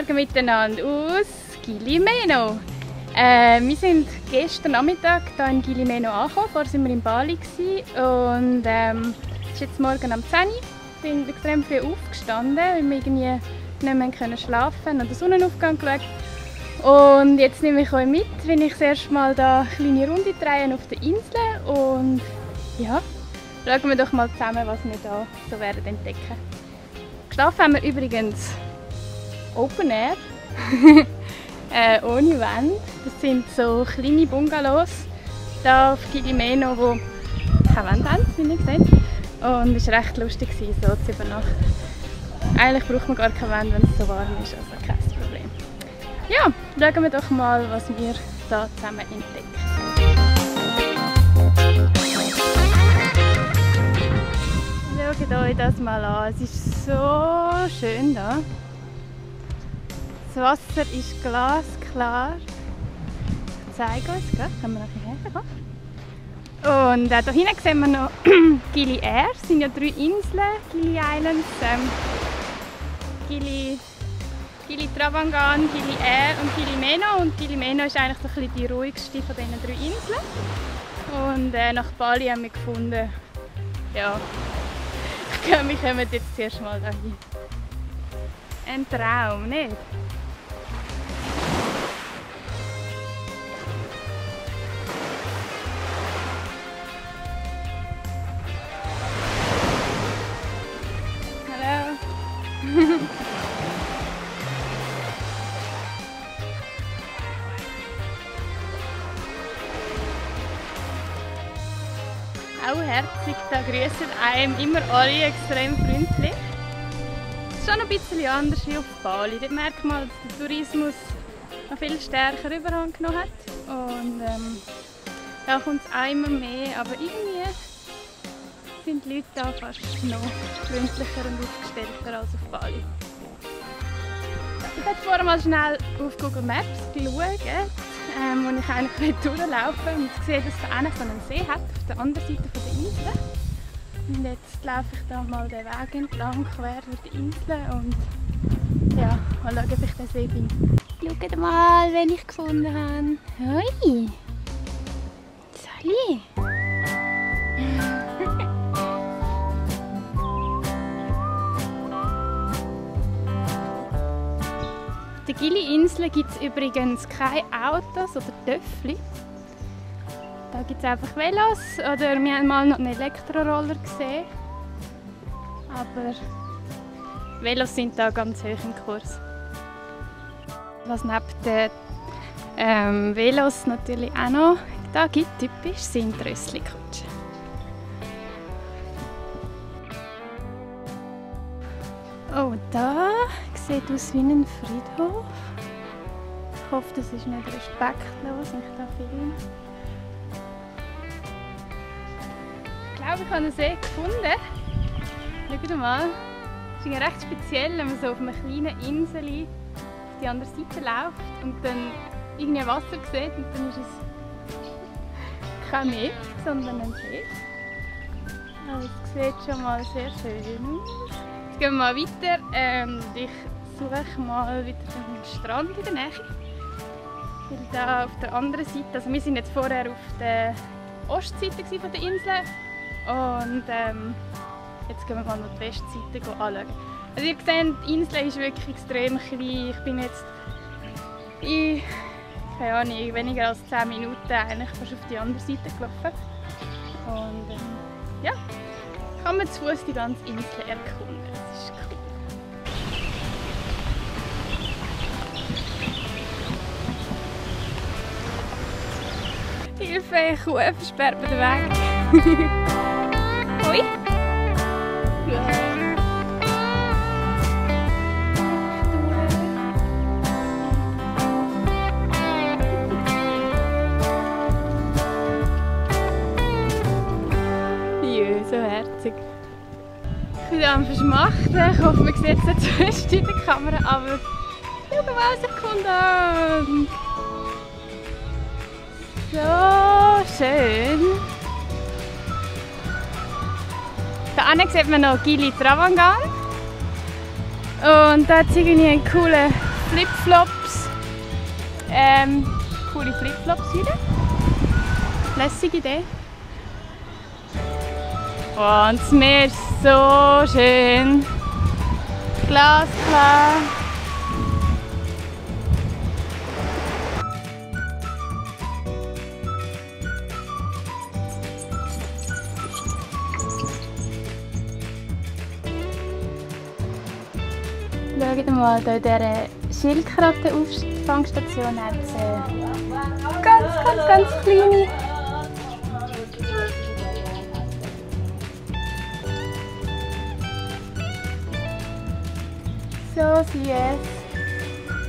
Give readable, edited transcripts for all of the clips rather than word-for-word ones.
Morgen miteinander aus Gilimeno. Wir sind gestern Nachmittag hier in Gilimeno angekommen, vorher waren wir in Bali und es ist jetzt morgen um 10 Uhr. Ich bin extrem früh aufgestanden, weil wir irgendwie nicht mehr schlafen und den Sonnenaufgang geschaut. Und jetzt nehme ich euch mit, wenn ich das erste Mal da eine kleine Runde drehe auf der Insel und ja, schauen wir doch mal zusammen, was wir da so werden entdecken. Geschlafen haben wir übrigens Open Air, ohne Wände. Das sind so kleine Bungalows hier auf Gilimeno, die keine Wände haben, wie ihr seht. Und es war recht lustig, so zu übernachten. Eigentlich braucht man gar keine Wände, wenn es so warm ist, also kein Problem. Ja, schauen wir doch mal, was wir hier zusammen entdecken. Schaut euch das mal an, es ist so schön hier. Das Wasser ist glasklar. Ich zeige euch, können wir nachher herkommen. Und hier hinten sehen wir noch Gili Air. Es sind ja 3 Inseln, Gili Islands, Gili Travangan, Gili Air und Gilimeno. Und Gilimeno ist eigentlich so ein bisschen die ruhigste von diesen 3 Inseln. Und nach Bali haben wir gefunden, ja, wir kommen jetzt zuerst mal dahin. Ein Traum, nicht? Hallo! Auch herzig, da grüßen einem immer alle extrem freundlich. Es ist schon ein bisschen anders wie auf Bali. Dort merkt man, dass der Tourismus noch viel stärker Überhand genommen hat. Und da kommt es auch immer mehr, aber irgendwie sind die Leute da fast noch freundlicher und aufgestellter als auf Bali. Ich habe vorher mal schnell auf Google Maps geschaut, wo ich eigentlich durchlaufen will und gesehen, dass es da so einen See hat, auf der anderen Seite der Insel. Und jetzt laufe ich da mal den Weg entlang, quer durch die Insel und ja, mal schauen, ob ich den See bin. Schaut mal, wen ich gefunden habe. Hoi! Sally! Auf der Gili-Insel gibt es übrigens keine Autos oder Töffli. Da gibt es einfach Velos oder wir haben mal noch einen Elektroroller gesehen. Aber Velos sind da ganz hoch im Kurs. Was neben den Velos natürlich auch noch da gibt, typisch, sind Rösslikutsche. Oh, da sieht aus wie ein Friedhof. Ich hoffe, das ist nicht respektlos, wenn ich da filme. Ich glaube, ich habe einen See gefunden. Schaut mal. Es ist recht speziell, wenn man so auf einer kleinen Insel auf die andere Seite läuft und dann irgendwie Wasser sieht und dann ist es kein Meer, sondern ein See. Also es sieht schon mal sehr schön aus. Jetzt gehen wir mal weiter. Ich suche mal wieder einen Strand in der Nähe. Weil da auf der anderen Seite, also wir sind jetzt vorher auf der Ostseite von der Insel und jetzt gehen wir mal noch die Westseite anschauen. Also ihr seht, die Insel ist wirklich extrem klein. Ich bin jetzt in, keine Ahnung, weniger als 10 Minuten eigentlich fast auf die andere Seite gelaufen. Und ja, kann man zu Fuß die ganze Insel erkunden. Das ist cool. Hilfe, Kuh versperrt mir den Weg. Hoi! Jö, so herzig. Ich bin am Verschmachten. Ich hoffe, man sieht es nicht zu fest in der Kamera, aber schau mal, was ich gefunden habe. So schön. Da hinten sieht man noch Gili Travangan. Und da hat es irgendwie einen coolen Flipflops. Coole Flipflops wieder. Lässige Idee. Oh, und das Meer ist so schön. Glasklar. Schaut mal, hier in dieser Schildkrötenauffangstation hat es ganz kleine. So süß.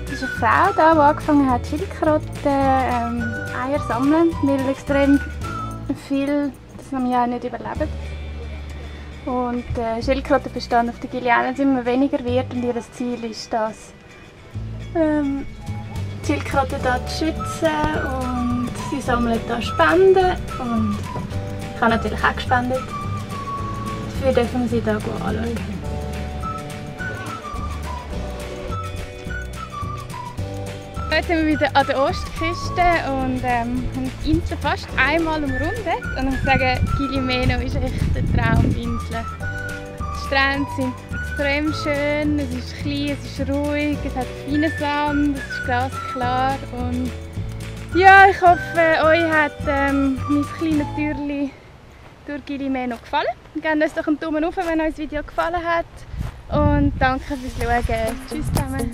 Es ist eine Frau da, die angefangen hat, Schildkröten-Eier zu sammeln, weil extrem viel das am Jahr nicht überleben. Und Schildkrötenbestand auf der Guyliane immer weniger wird und ihr Ziel ist, das die Schildkröten hier zu schützen, und sie sammeln hier Spenden und ich habe natürlich auch gespendet. Dafür dürfen wir sie hier anschauen. Jetzt sind wir wieder an der Ostküste und haben die Insel fast einmal umrundet. Und ich muss sagen, Gili Meno ist echt eine Trauminsel. Die Strände sind extrem schön, es ist klein, es ist ruhig, es hat feinen Sand, es ist glasklar. Und ja, ich hoffe, euch hat mein kleines Türchen durch Gili Meno gefallen. Gebt uns doch einen Daumen hoch, wenn euch das Video gefallen hat. Und danke fürs Schauen. Tschüss zusammen.